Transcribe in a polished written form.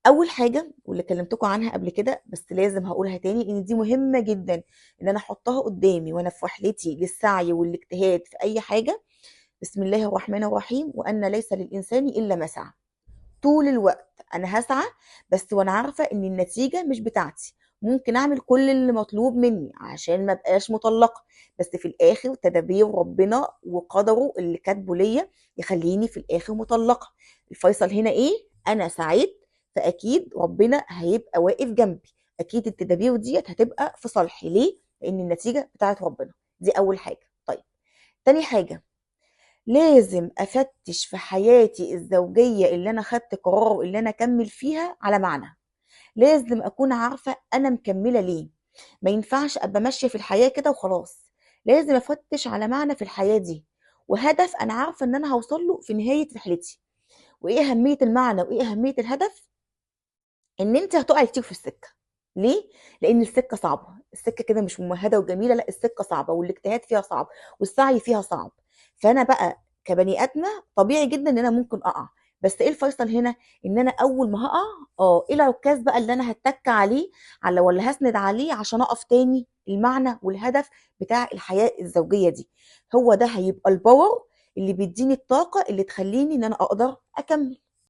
اول حاجة واللي كلمتكم عنها قبل كده بس لازم هقولها تاني، ان دي مهمة جدا ان انا احطها قدامي وانا في رحلتي للسعي والاجتهاد في اي حاجة. بسم الله الرحمن الرحيم، وان ليس للانسان الا ما سعى. طول الوقت انا هسعى بس وانا عارفه ان النتيجة مش بتاعتي، ممكن اعمل كل اللي مطلوب مني عشان ما بقاش مطلقه، بس في الاخر تدابير ربنا وقدره اللي كاتبه ليا يخليني في الاخر مطلقه. الفيصل هنا ايه؟ انا سعيت فاكيد ربنا هيبقى واقف جنبي، اكيد التدابير ديت هتبقى في صالحي. ليه؟ لان النتيجة بتاعت ربنا. دي اول حاجة. طيب تاني حاجة، لازم افتش في حياتي الزوجية اللي انا خدت قرار اللي انا اكمل فيها على معنى. لازم اكون عارفه انا مكملة ليه، ما ينفعش ابقى ماشية في الحياة كده وخلاص. لازم افتش على معنى في الحياة دي وهدف انا عارفه ان انا هوصل له في نهاية رحلتي. وايه اهمية المعنى وايه اهمية الهدف؟ ان انت هتقعي كتير في السكة. ليه؟ لان السكة صعبة، السكة كده مش ممهده وجميلة، لا السكة صعبة والاجتهاد فيها صعب والسعي فيها صعب. فانا بقى كبني ادمه طبيعي جدا ان انا ممكن اقع، بس ايه الفيصل هنا؟ ان انا اول ما هقع ايه العكاز بقى اللي انا هتك عليه على ولا هسند عليه عشان اقف تاني؟ المعنى والهدف بتاع الحياة الزوجية دي هو ده هيبقى ال power اللي بيديني الطاقة اللي تخليني ان انا اقدر اكمل.